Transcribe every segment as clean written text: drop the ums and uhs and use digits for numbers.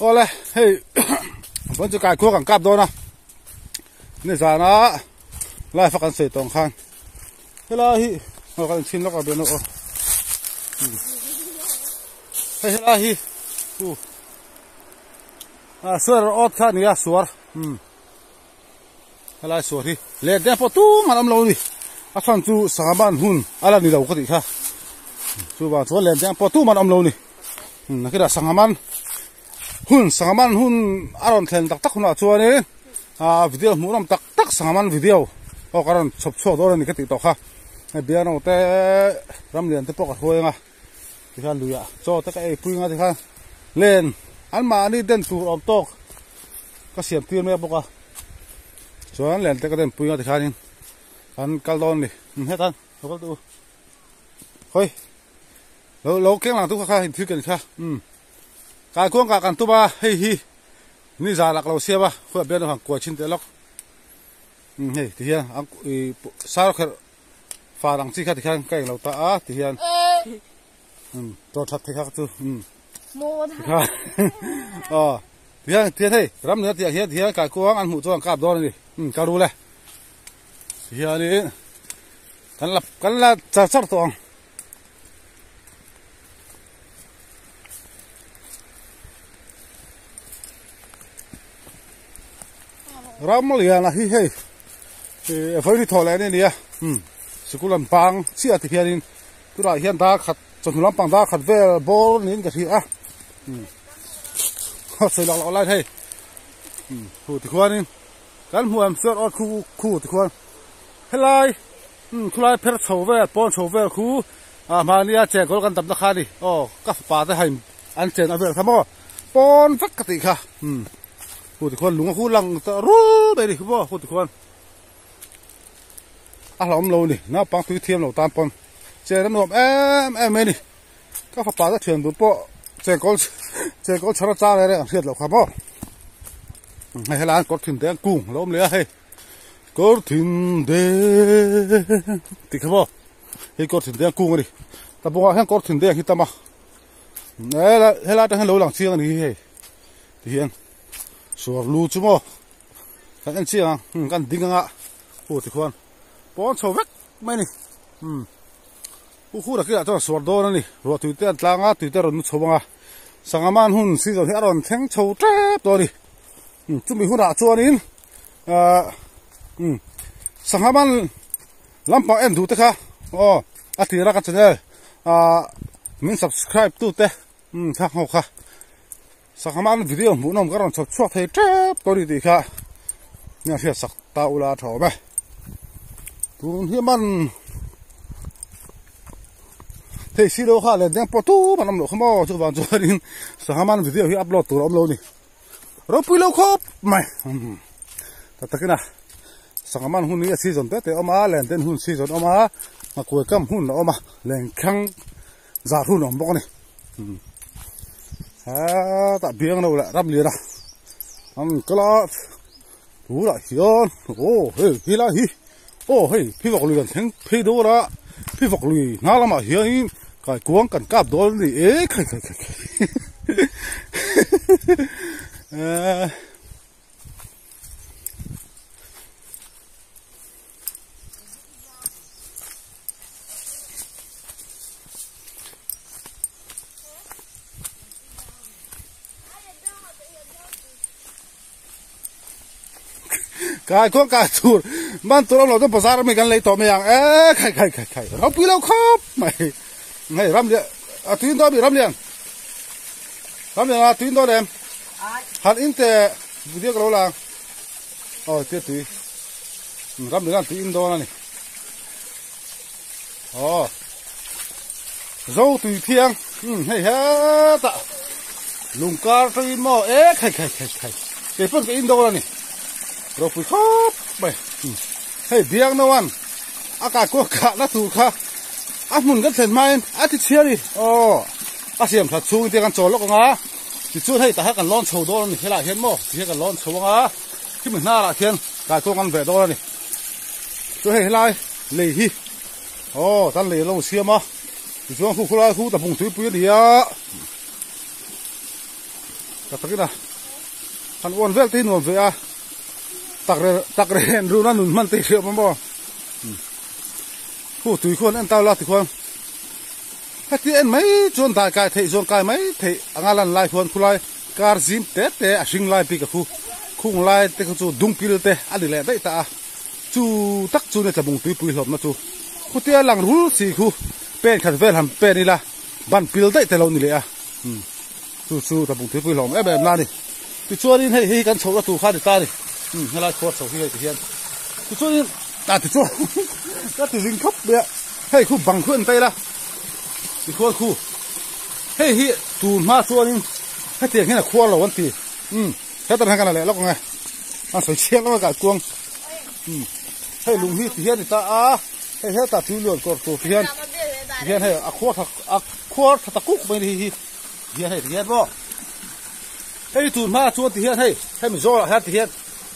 Awle hei vawn chu kai khuak an kap dawn a ni zana live a kan sawi tawng khan helai hi aw kan inchhin lawk a bian aw hei helai hi u a suar awt kha a ni a suar um helai suar hi let te pawh tum an awm lo a ni a chhan chu sangha ban hun a la ni lo ka tih kha chuvang chuan len te pawh tum an awm lo a ni nakinah sangha man hun sangha man hun a rawn thlen tak tak hunah chuanin ah video hmuh nawm tak tak sangha man video pawh ka rawn chhawp chhuak dawn a ni ka tih tawh kha hei biano te ramlian te pawh ka hruai ang a tikhan luiah chaw te ka ei pui ang a tikhan len anmahni den tur awm tawk ka siam tir mek bawk a chuan len te ka den pui ang a tikhanin kan kal dawn a ni hetan lo kal teh u hawi lo lo keng lang tu kha kha inthil ken kha umm kai kuang kah kan tum a hei hi ni zah lak lo siam a khuah bian han kuai chhin teh lawk umm hei ti hian an ih sar kherh far ang chi kha tikhian ka englo ta a tihian umm chaw that thei kha chu umm tikhan aw tihian tihian hei ram nena tih ah hian tihian kaikuang an hmuh chuan an kap dawn a ni umm ka rul e tihianin kan la kan la char char tawh ang. Ram lian a hi hei ih vawi thaw leh ani a umm sikul an bang chiah ti hianin tunah hian dar khat chawhnu lampang dar khat vel bawr niin ka hria a umm a sawi lak loh lai hei umm hu tikhuanin kan hmuh em chuan aw khu khu tikhuan helai umm khulai pher chho vel pawn chho vel khu ah mahnia chengkawl kan damna kha a ni aw ka fapa te hain an chen a vel kha maw pawn vek ka tih kha umm hu tikhuan lung a hu lang ta rul mai a ni maw hu tikhuan a hlauhawm lo a ni naupang tui thiam lo tan pawn chen a nuam em em mai a ni ka fapa te thian duh pawh chengkawl chengkawl chhar a char reng ang hriat loh kha maw hei helai hian kawr thin deng kung a lo awm leh a hei kawr thin deng tih kha maw hei kawr thin deng kung a ni tabungah hian kawr thin deng hi tam a helai atang hian lo lang chiang a ni hi hei tihian suar lu chu maw kan en chiang ang hmm kan ding anga hu tikhuan pawn chho vek mai a ni hmm hu hu rakilh chuan suar dawn a ni ruah tui te an tlang a tui te a rawn nu chho ang a sangha man hun season hi a rawn thleng chho tep tawh a ni hmm chumi hunah chuanin ahh hmm sangha man lampang en duh te kha aw a tir a ka channel ahh min subscribe tute hmm kha ho kha. Sangha man video hmuh nawm ka rawn chhawp chhuak thei tep tawh a ni tih kha nia hriat sak ta ula a tha awm e. Tun hi man thei si lo kha len deng pawh tum an awm loh kha maw chuvang chuanin sangha man video hi upload tur a awm lo a ni. Ropui lo khawp mai tak takin a sangha man hun hi a season te te a awm a len den hun season a awm a nghakuai kam hun a awm a lengkhang zah hun a awm bawk a ni. Hetah biang lo leh ram lian a an kal a tunah hian aw hei helai hi aw hei phivawk lui kan thleng phei dawn a phivawk lui hna lamah hianin kaikuang kan kap dawn a ni e khai khai khai khai. Kai kawng kai tur man tur awm lo bazar ami kan lei tawh mai ang e khai khai khai khai ropui lo khawp mai hei ram lian a tuin dawn mi ram lian ram lian a tuin dawn em han in te video ka lo la ang aw tia tui ram lian a tui in dawn a ni aw zo tui thiang hei hetah lungkar tawin maw e khai khai khai khai kei pawn ka in dawn a ni ropui khawp mai hei biang no an a kai kuak kah na tur kha a hmun kan thlen hmain a ti chhia a ni aw a siam that chhung te kan chawl lawk ang a tichuan hei tah hian kan lawn chho dawn a ni helaiah hian maw tihian kan lawn chho ang a khimi hnarah khian kai kuak an veh dawn a ni chu hei helai lei hi aw tan lei a lo siam a tichuan khu khulai khu tabung tuipui a ni a. Tak takin a han uan vel te hi nuam ve a tak re tak ren run a nun hman te hi hriat awm maw khu tui khuan en tau la tikhuan heti en mai chuan dai kai theih zawn kai mai theih anga lan lai khuan khulai kar zim te te a hring lai bik a khu khung lai te kha chu dungpil te a ni leh daih ta a chu tak chu nia tlabung tuipui hlawmna chu khutia lang rul si khu pen khat vel han pen ila ban pil daih te lo ni leh a umm chu chu tlabung tuipui hlawm em em na a ni tichuanin hei hi kan chhohna tur kha a ni ta a ni umm helai khuar chho hi hei ti hian tichuanin ah tichuan ka ti zing khawp mai a hei khu bang khu a ni ta ila tikhuan khu hei hi tun hma chuanin hetiang hian a khuar lo an ti umm hetah hian ka la leh lawk ang e a sawi chhiat lawk a kai kuang umm hei lung hi ti hian a ni ta a hei hetah tui luan kawr tur ti hian ti hian hei a khuar tha a khuar tha ta kuk mai a ni hei hi ti hian hei ti hian maw hei tun hma chuan ti hian hei hemi zawlah hian ti hian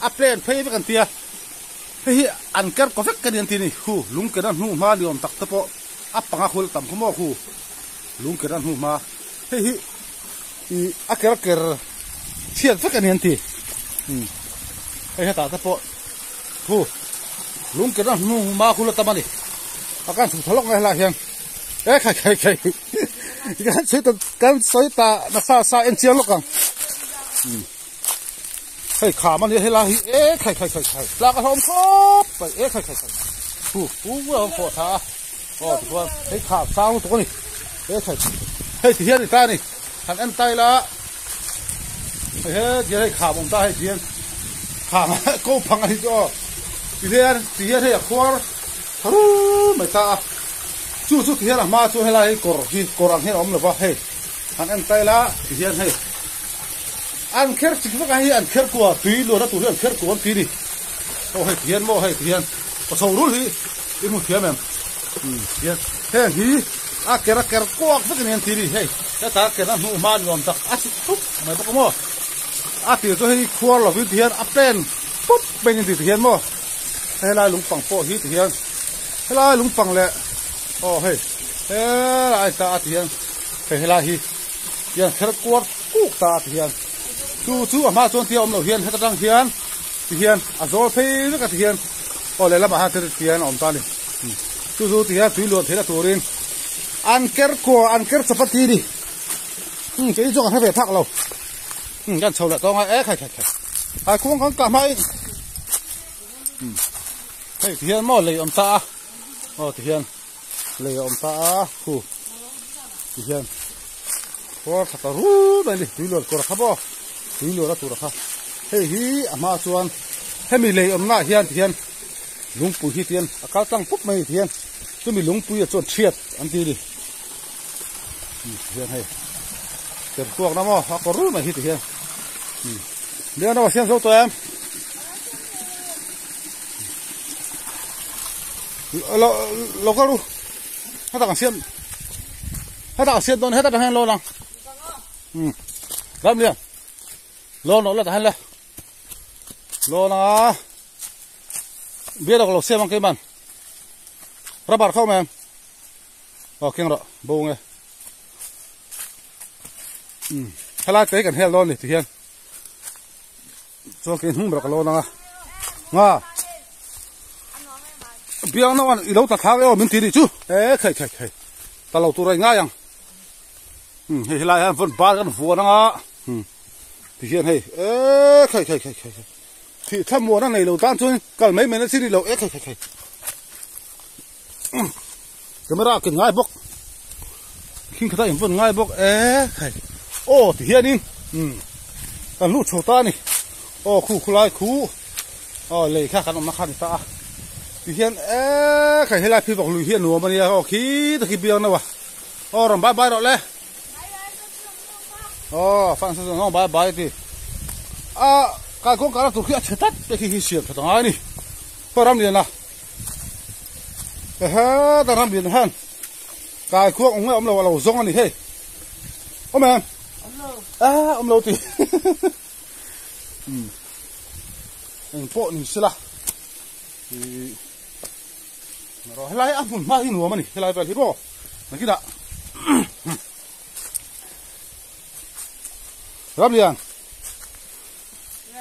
a plan phei vek an tia hei hi an ker kaw vek ka ni an ti a ni hu lung ken a hnu hma ni awm tak te pawh a panga hul tam khaw maw khu lung ken a hnu hma hei hi ih a ker ker chhiat vek a ni an ti umm hei hetah te pawh thu lung ken a hnu hma hul a tam a ni a kan chhuk tha lawk mai helaiah hian e khai khai khai kan sawi ta kan sawi ta nasa sa en chiang lawk ang umm hei kham a nia helai hi e khai khai khai khai tlak a hlawm khawp mai e khai khai khai thu pu a awm khawh tha a aw tichuan hei kham sang lutuk a ni e khai hei ti hian a ni ta a ni han en ta ila hei he ti hian hei kham awm ta hei ti hian kham ko phang a ni chu aw ti hian ti hian hei a khuar tha rul mai ta a chu chu ti hian a hma chuan helai hi kawr hi kawr ang hian a awm lo va hei han en ta ila ti hian hei an kher chik vek a hei an kher kua tui luan a tur hi an kher kua an ti a ni aw hei ti hian maw hei ti hian ka chho rul hi i hmu thiam em umm hian heng hi a ker a ker kuak vek a ni an ti a ni hei heta ker a hnuh hma ni awm tak a chik thup mai bawk a maw a tir chu hei khuar lovin ti hian a pen pup mai a ni ti hian maw helai lungpang pawh hi ti hian helai lungpang leh aw hei helai ta a ti hian hei helai hi hian kher kuar kuk ta a ti hian chu chu a hma chuan tia awm lo hian heta tang hian ti hian a zawl phei vek a ti hian aw lehlamah hian thil tian a awm ta a ni chu chu ti hian tui luan theihna turin an ker kua an ker chawp a ti a ni umm kei chu ka hre ve phak lo umm kan chho leh tawng a e khai khai khai a khuang kan kah hmain umm hei ti hian maw lei awm ta a aw ti hian lei a awm ta a khu ti hian khuar tha ta rul mai a ni tui luan kawr a kha maw tui luan a tur a kha hei hi a hma chuan hemi lei awmna ah hian ti hian lungpui hi ti hian a kal tlang pup mai a ni ti hian chumi lungpui ah chuan thiat an ti a ni ti hian hei ker kuak na maw a kawr rul mai hi ti hian biakna a siam zo tawh em. Lo lo kal ru heta kan siam heta kan siam dawn heta tang hian lo lang um ram lian lo no la tah hian le lo lang a bia lo siam ang keiman rubber kho mai em aw keng rawh bo nge um helai te kan hel dawn ni ti hian chuan kei hnung ber ka lo lang a nga biang no an i lo ta thlak emaw min ti nih chu e khai khai khai ta lo tur a i ngai ang um hei helai hian vawn bar kan vuan anga um ti hian hei e khai khai khai khai thih thlamuan a nei lo tan chuan kal mai mai na chi ni lo e khai khai khai um camera ken ngai bawk khing khatah in vawn ngai bawk e khai aw ti hianin um kan luh chho ta a ni aw khu khulai khu aw lei kha kan awmna kha a ni ta a ti hian e khai helai phei bawk lui hi a nuam a nia aw khi ta khi biang deuh a aw rawn bai bai rawh le aw fan sa zawng bai bai ti a kai kawng kar a tur khi a chhe tlat te khi hi siam that a ngai a ni khaw ram lian a. Ehe ta ram lian han kai khuak ong nge awm lo a lo zawng a ni hei awm em a awm lo ti um eng pawh ni sela i ro helai a hmun hma hi nuam a ni helai vel hi maw nakinah ram lian.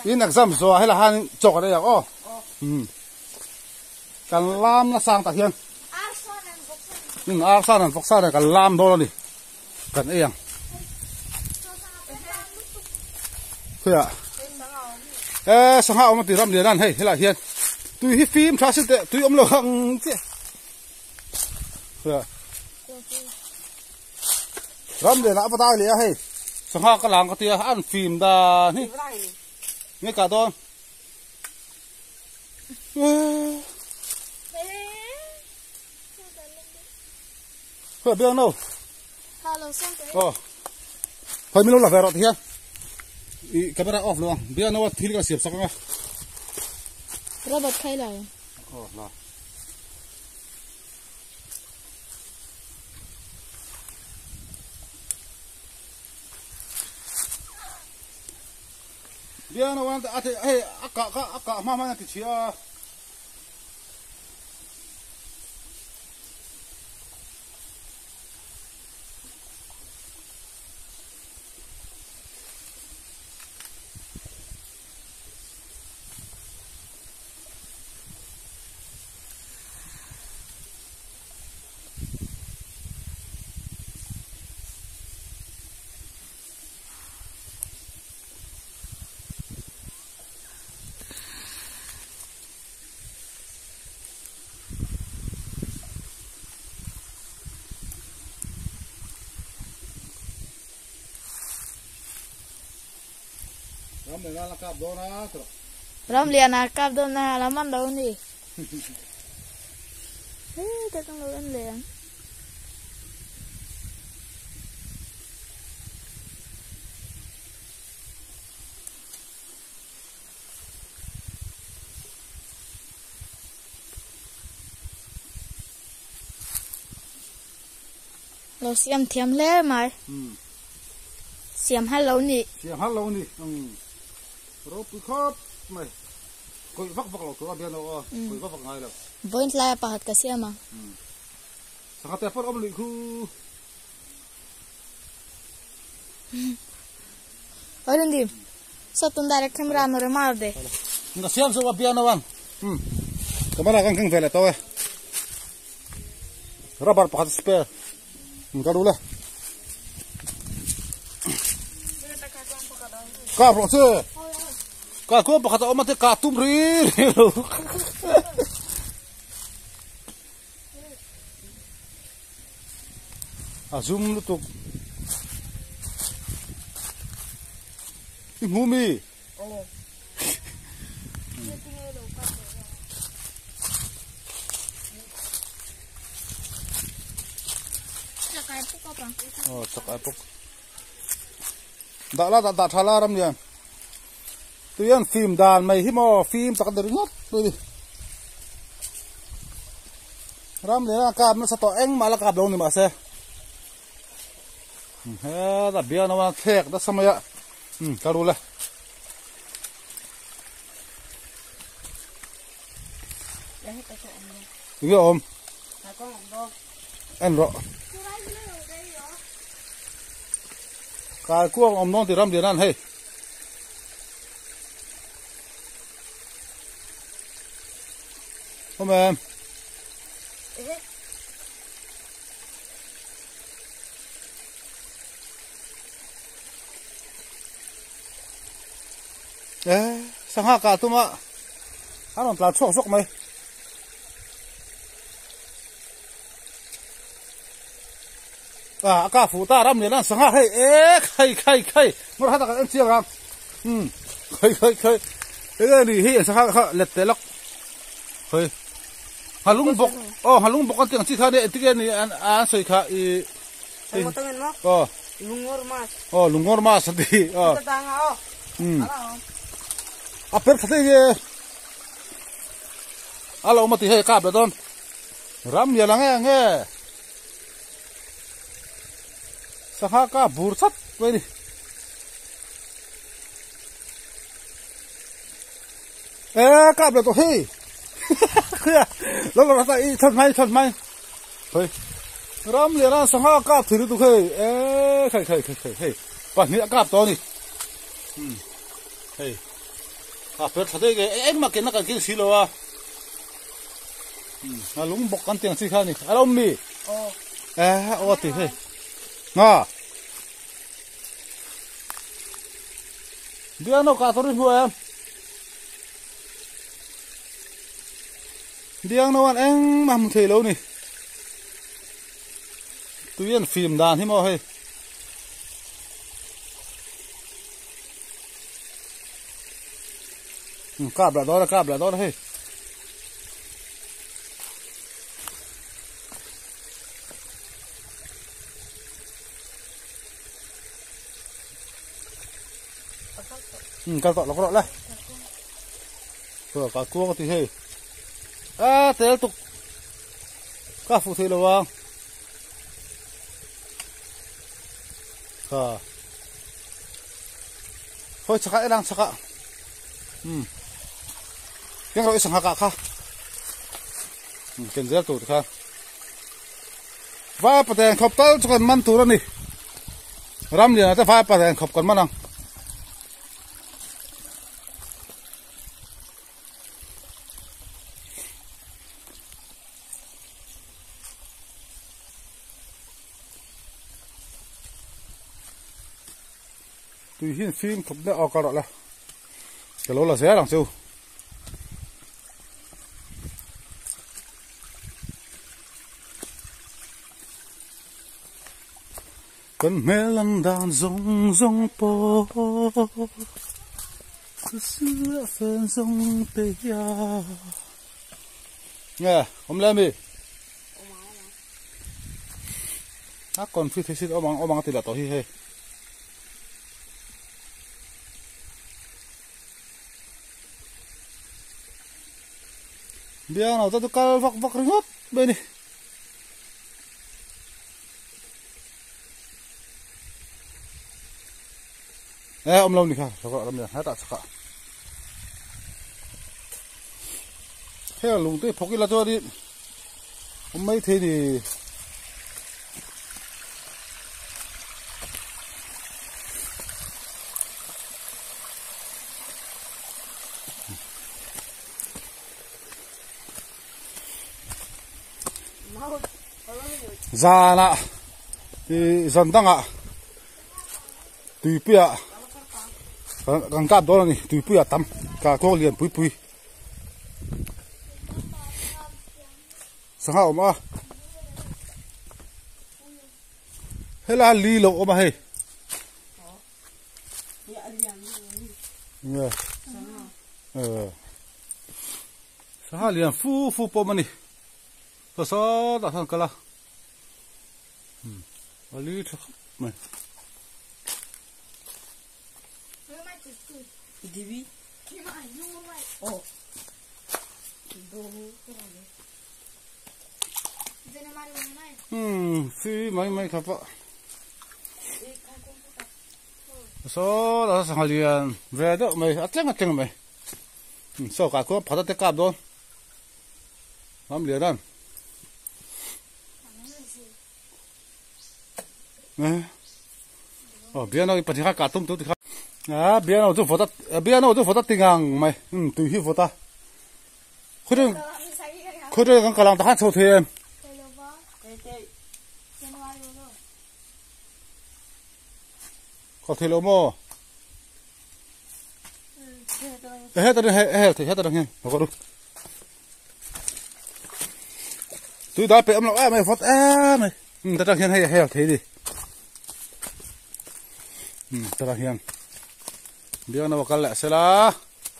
In exam zawh ah helai hian chaw kan ei ang aw. Kan lam na sang tah hian arsa nen vawksa nen kan lam dawn a ni kan ei ang. Khawiah e sangha awm a ti ram lian an hei helai hian tui hi fim tha si teh tui awm lo ang chiah. Khawiah ram lian ah a va dai leh a hei sangha ka lang ka tia an fim dan hi nge kah dawn. Khoi biang no. Oh. Khoi milo la ve rawh ti hian. I camera off lo ang. Biang no a thil ka siam sak anga. Robot khai la. Oh la. Biang no an a hei a kah kha a kah hma hma in a ti chhia a. Ram lian a kap dawn a tawh. Ram lian a kap dawn a la man lo ni. Hei ta kang lo en leh ang. Lo siam thiam hle mai. Siam hal lo ni. Siam hal lo ni. Ropui khawp mai. Kawih vak vak lo tur a bian lo aw. Kawih vak vak ngai lo. Vawiin tlai a pakhat ka siam ang. Sangha te pawh awm luih khu. Orindim. Sotun direct camera no re mar de. Nga siam so wa piano wang. Camera kan keng vele to e. Rubber pakhat spare. Ka ru le. Ka ro che. Ka ko pakhat oma te ka tum ri ri lo. A zum lutuk. I hmu mi? Aw chakai puk. Dah la dah dah tha la ram lian. Tuian fim dan mai hi maw fim tak a ni ringawt mai ni. Ram lian a kap nasa tawh engmah la kap lo ni mahse. Heta bian a thlek nasa mai a ka rul e. Enge awm? En rawh. Kai kuang awm dawn tih ram lian an hei. Awm em? E sangha kah tum a a rawn tlan chhuak zawk mai. A ka fuh ta ram lian a sangha hei e khai khai khai ngawr kha tak an chiang ang um khai khai khai enge ni hei sangha kha let teh lawk khai halung bawk aw halung bawk an tih ang chi kha nia engtin nge ni an an sawi kha i aw aw lungawr mas an ti aw um a per tha thei nge a lo awm a ti hei kap leh dawn ram lian ang nge nge. Sangha ka bur chat mai a ni. E kap leh tawh hei. Khuia lo lo ta i thon mai thon mai. Hoi. Ram lian a sangha kap thei lutuk hei. E khai khai khai khai hei. Pahnih a kap tawh a ni. Hei. A per tha daih nge engmah kenna kan keng si lo a. A lung bawk kan tih ang chi kha a ni. A lo awm mi? Eh aw a ti hei. Nga. Biang no kah tur i hmu em? Biang no an engmah hmu thei lo ni. Tui an fim dan hi maw hei. Kap lah dawn a kap lah dawn a hei. Kal tawh lawk rawh le. Ka kuang a ti hei. A tel tuk. Ka fuh thei lo ang. Kha. Hoi chaka elang chaka. Keng rawh i sangha kah kha. Ken zel tur kha. Vai paten khawp tal chu kan man tur a ni. Ram lian ah te vai paten khawp kan man ang. Tui hian fim khawp deuh a ka rawh la ka lo la zel ang chu. Kan hmel an dan zawng zawng pawh ka sirah fen zawng te hian. Nge awm le mi? A confi thei sin awm ang awm ang a ti lah tawh hi hei. Biang lo te chu kal vak vak ringawt mai a ni. E awm lo ni kha hetah chakah heng a lung te phawk ila chuanin awm mai thei ni. Zanah ih zan dangah tuipuiah kan kap dawn a ni tuipuiah tam kah kawng lian pui pui sangha a awm a helai li lo awm a hei. Sangha lian fu fu pawm a ni saw sawtah sawn kal a a li tha khawp mai. Umm si mai mai kha pawh saw la sangha lian ve deuh mai a tleng a tleng mai saw kah khuan phata te kap dawn ram lian an aw biano i pahnih kha kah tum tur ti kha a biano chu vawt a biano chu vawt a ti ngang mai tui hi vawt a. Khuaṭeng khuaṭeng kan kal ang takhan chho thei em? Kal thei lo maw? E heta ring he hel thei heta ring hian ka ru. Tui dai pe am lo em ai vawt em ai. Ta tang hian hei hel thei ni. Ta tang hian. Biang na kal leh sela.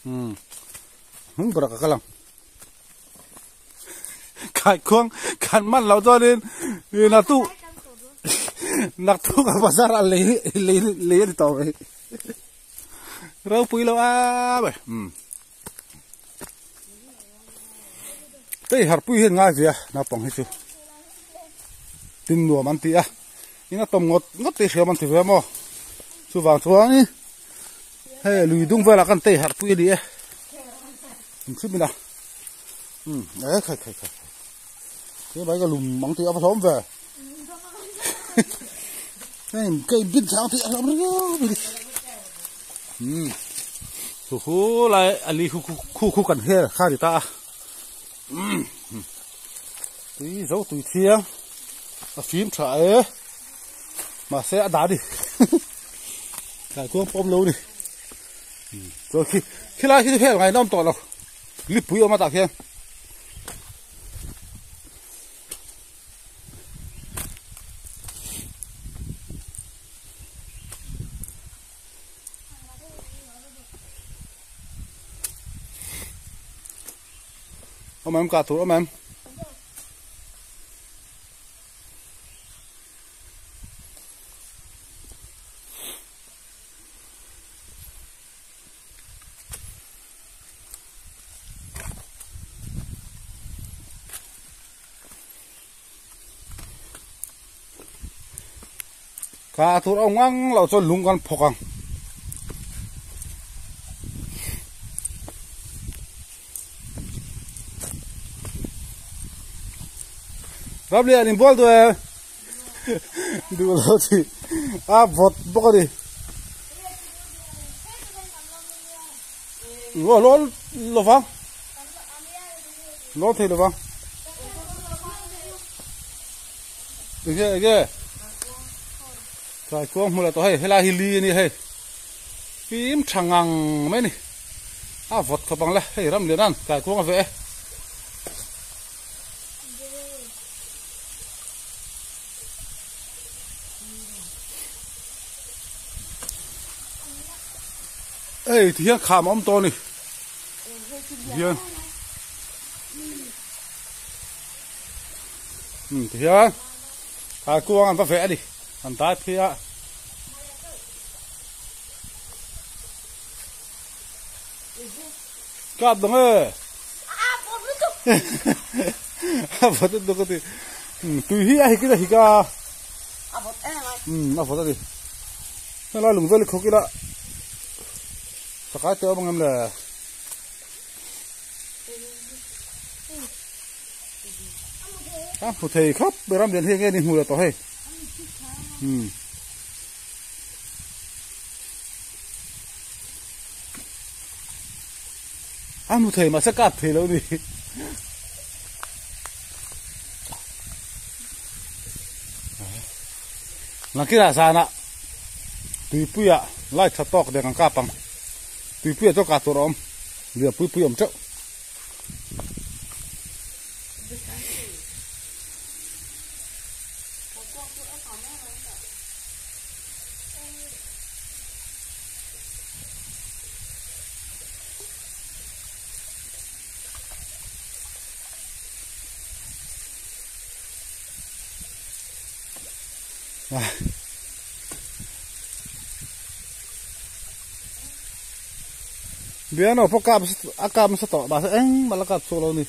Hnung berah ka kal ang. Khai khuang kan man lo chuanin naktuk naktuk a bazar a lei lei lei a ni tawh mai. Ropui lo a mai. Tei harpui hian ngai ve a naupang hi chu tin nuam an ti a ina tawm ngawt ngawt te hriam an ti ve maw chuvang chuanin hei lui dung velah khan tei harpui a ni e engchhim ila umm e khai khai khai he mai ka lum ang tih a va hlawm ve hei ka inbin chang tih a hlawm riau mai ni umm. Chu khu lai a li khu khu khu kan hel kha ni ta a. Tui zo tui thiang a fim tha e mahse a dah a ni tlai kuang pawm lo a ni chuan khi khilai khi chu hel ngaihnawm tawh lo lipui awm a tah khian. Awm em kah tur awm em? Kah tur awm ngang loh chuan lung kan phawk ang. Ramlian in bual duh em? Duh lo tih a vawt bawk a ni. Aw lawn lovang lawn thei lovang enge enge tlai kuang hmu la tawh hei helai hi li a ni hei fim tha ngang mai a ni a vawt khawp ang le hei ram lian an tlai kuang a veh e. Hei ti hian kham a awm tawh a ni hian um ti hian kai kuang an va veh a ni an dai phei a. Kap dang e a vawt lutuk a ti tui hi a hik in a hik a a vawt em ai um a vawt a ni helai lung vel hi khawk ila sakai te awm ang em le a hmu thei khawp mai ram lian hi enge ni hmu leh tawh hei um. A hmu thei mahse kap thei lo ni. Nakina zana tuipuia lai tha tawk deng ang kap ang. Tuipuia chu kah tur a awm. Lia pui pui awm teuh. Biano pawh kap a kap nasa tawh mahse engmah la kap chhuak lo a ni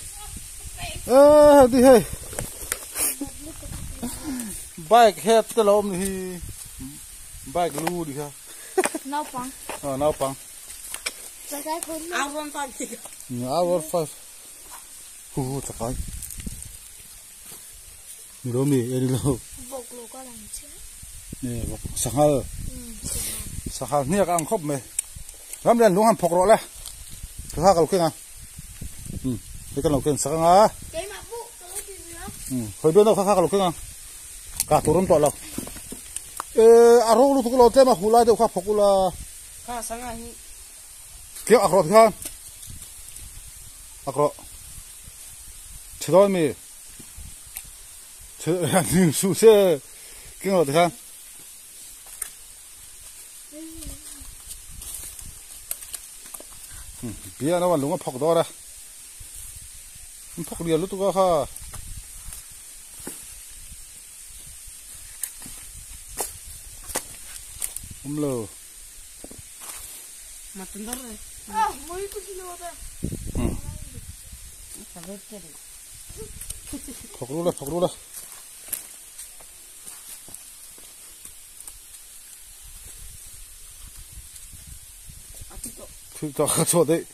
eh heti hei bike head te lo awm ni hi bike lu ni kha naupang aw naupang R one five R one five hu hu chakai ni lo mi e ni lo vawk lo ka lang chiah ne vawk sanghal sanghal hniak ang khawp mai ram lian lung han phawk rawh le thla ka lo keng a um hei kan lo keng sak anga keimah pawh ka lo ti zui a um khawi bian deuh kha kha ka lo keng a Ka tur awm tawh lo. Eh, a ro lutuk lo tlem a hu lai deuh kha phawk ula. Kha sanga hi. Kio ak rawh tikhan. Ak rawh. Chhe dawn mi. Chhe ning su se. Kio rawh tikhan. Bia no an lung a phawk dawr a. An phawk lian lutuk a kha. Awm lo. Phawk ru la, phawk ru la. Thil tawh ka chhuah daih.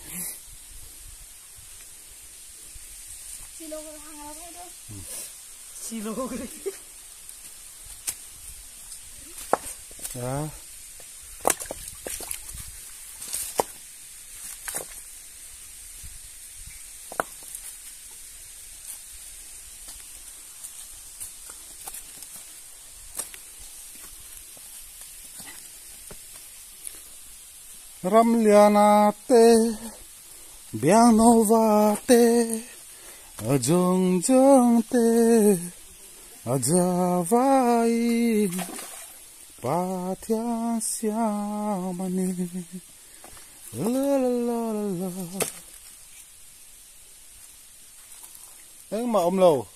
Ramliana te Biangnova te a zawng zawng te a zavai Pathian siam a ni la la la la la Engmah awm lo.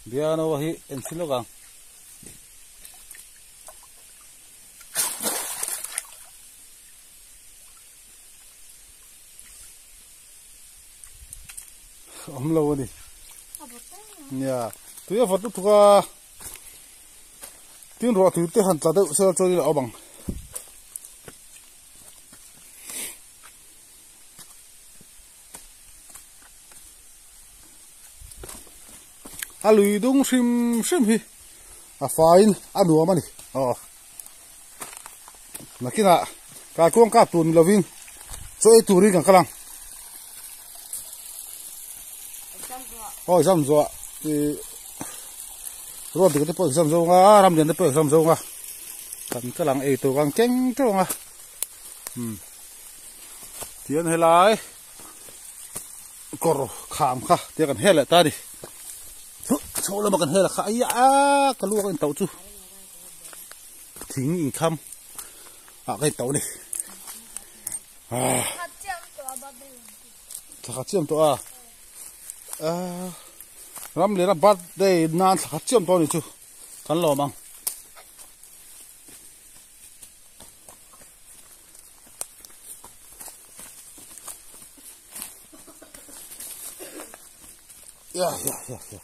Biangnova hi enchhin lawk ang. Awm lo a ni. Nia, tui a vawt lutuk a. Tin ruah tui te han tla deuh sela chuan ila awm ang. A lui dung hrim hrim hi a faiin a nuam a ni aw nakinah kaikuang kap tur ni lovin chaw ei turin kan kal ang aw exam zawh ih ruat dik te pawh exam zo ang a ramlian te pawh exam zo ang a kan kal ang ei tur kan keng teuh ang a umm tihian helai. Kawr kham kha tia kan hel leh ta a ni. Chho lama kan hel a kha ai a ka lu a ka intauh chu thing inkham ah ka intauh a ni. Thla khat chiam tawh a ram leh a birthday nan thla khat chiam tawh a ni chu kan lawm ang. Ya ya ya ya.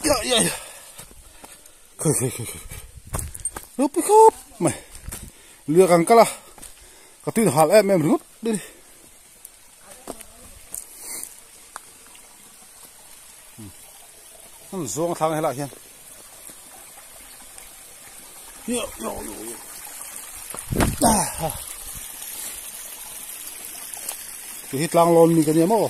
Ya ya ya. Khơi khơi khơi khơi. Rúp cái khốp mày. Lừa càng cả là. Cả tuy hal em em rút đi. An zawng thlang helaiah hian tui hi tlang lawn mi ka nia maw.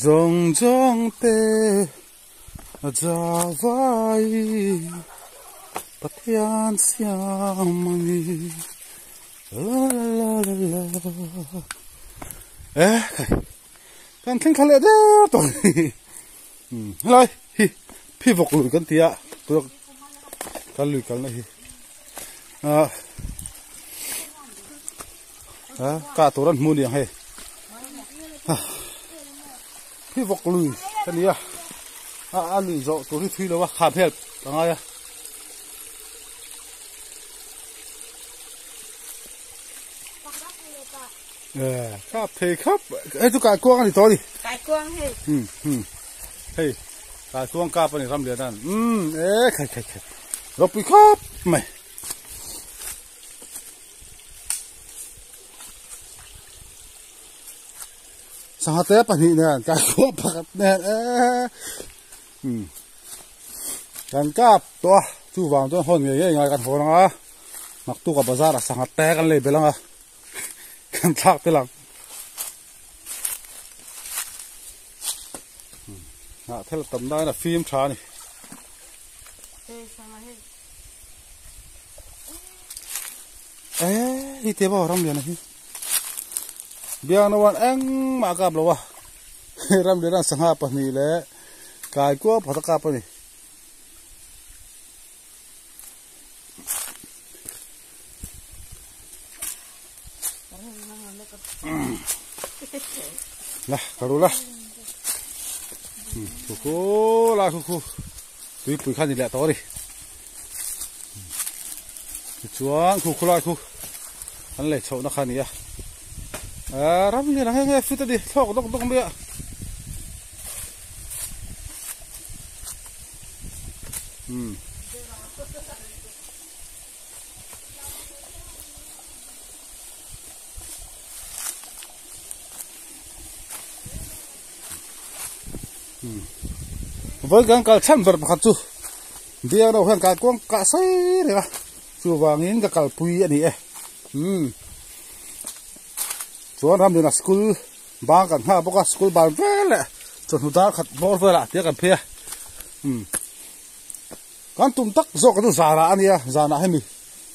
Zawng zawng te a za vai Pathian siam a ni la la la la la eh kan thleng thla leh der tawh a ni helai hi phi vawk lui kan ti a kan lui kalna hi ah a kah tur an hmu aniang hei hi vawk lui ka ni a a lui zawh tur hi thui lo a kham help a ngai a kap thei khap hei chu kai kuang a ni tawh a ni kai kuang hei hei kai kuang kap a ni ram lian an e khai khai khai ropui khawp mai. Sangha te pahnih nen kaikuang pakhat nen eee umm kan kap tawh a chuvang chuan hawn ngei ngei ngai kan hawn ang a naktuk a bazar ah sangha te kan lei belh ang a kan thlak tel ang hnah thel tam dahin a fim tha a ni. Eh, hi te bo ram lian hi. Biang no wan engmah kap lo a. Ram lian a sangha pahnih le kai kual pakhat a kap ani. La, ka ru la. Khu khu la khu khu. Tui pui kha ni leh tawh a ni. Tichuan khu khulai khu an lei chhohna kha a ni a. Ram lian ang nge nge fit a ni thlawk dawk dawk mai a. Hmm. Vawi kan kal chhan ber pakhat chu biang reuh hian kaikuang kah sei reng a, chuvangin ka kalpui a ni e. Umm chuan ramdina school bang kan nghak bawk a, school ban vel leh chawhnu dar khat bawr velah tia kan phei a. Umm kan tum tak zawk chu zanah a nia, zanah hemi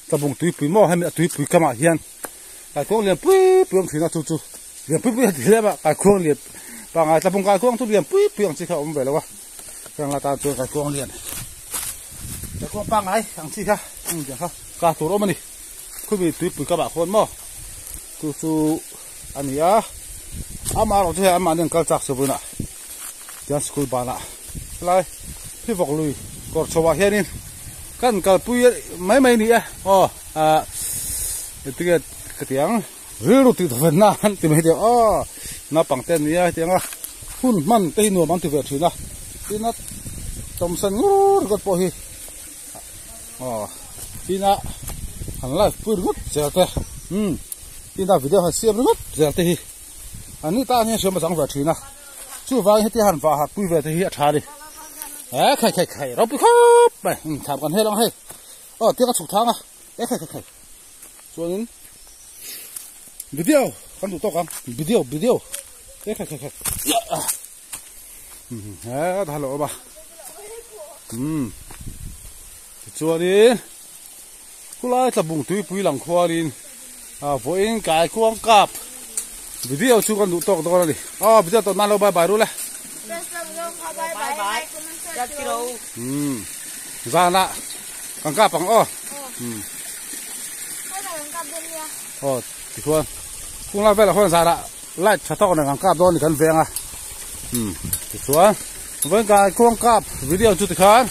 tlabung tuipui maw hemi a tuipui kamah hian kaikuang lian pui pui awm thin a chu chu lian pui pui a ti hle a kaikuang lian pangai tlabung kaikuang chu lian pui pui ang chi kha a awm ve lo a heng la tan chuan kaikuang lian kaikuang pangai ang chi kha ang tiang kha kah tur awm a ni khumi tuipui kamah khuan maw chu chu a ni a amaherawh chu hei anmahni an kal chak si vawiinah tiang school banah helai phivawk lui kawr chho ah hianin kan kalpui mai mai a ni e aw ah engtinge ka ti ang rilru tih tawh na an ti mai thei aw naupang te an nia hetiang a hun hman te hi nuam an ti ve thin a tin a tawmsan ngur ringawt pawh hi aw tin a han live pui ringawt zel te umm tin a video han siam ringawt zel te hi an ni tan hian hriam a chang ve thin a chuvangin hetia han vah harh pui ve te hi a tha a ni eh khai khai khai ropui khawp mai umm thlam kan hel ang hei aw tiang a chhuk thang a eh khai khai khai chuanin video kan duh tawk ang video video eh khai khai khai he ta lo awm a umm tichuanin khulai tlabung tuipui lang khuanin ah vawiin kaikuang kap video chu kan duh tawk dawn a ni aw video tawh nan lo bye bye ru le umm zanah kan kap ang aw umm aw tichuan khunglai velah khuan zanah light tha tawk nen kan kap dawn a ni kan veng a umm tichuan vawiin kaikuang kap video chu tikhan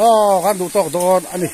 aw kan duh tawk dawn a ni.